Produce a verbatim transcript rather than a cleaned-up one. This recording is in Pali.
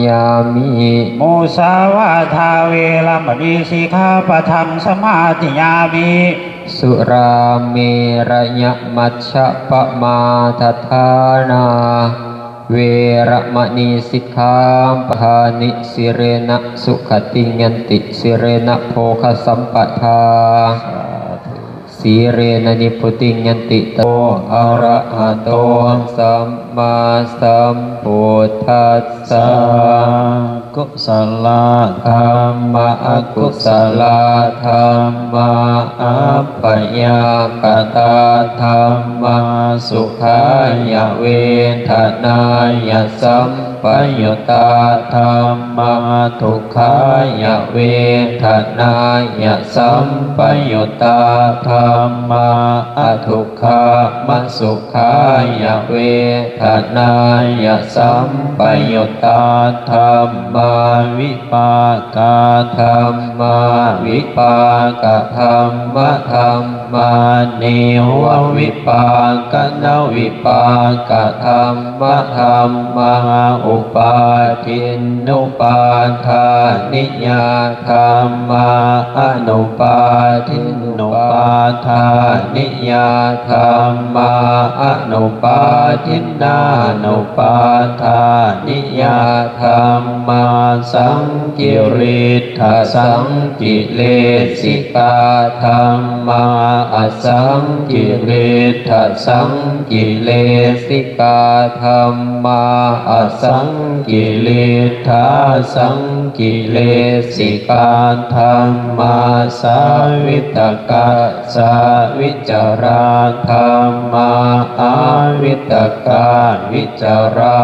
yāmi. Musāvādā veramaṇī sikkhāpadaṃ samādiyāmi. Surāmerayamajjapamādaṭṭhānā veramaṇī sikkhāpadāni. Sīlena sugatiṃ yanti, sīlena bhogasampadā, sīlena nibbutiṃ yanti, tato arahato sammāsambuddhassa. Kusalā dhammā, akusalā dhammā, abyākatā dhammā, sukhāya vedanāya sampayuttā dhammā, dukkhāya vedanāya sampayuttā dhammā, adukkhamasukhāya vedanāya sampayuttā dhammā, vipākā dhammā, vipākadhammadhammā, nevavipākanavipākadhammadhammā, upādinnupādāniyā dhammā, anupādinnupādāniyā dhammā, anupādinnānupādāniyā dhammā, saṅkiliṭṭhasaṅkilesikā dhammā, asaṅkiliṭṭhasaṅkilesikā dhammā, asaṅkiliṭṭhāsaṅkilesikā dhammā, savitakkasavicārā dhammā, avitakkāvicārā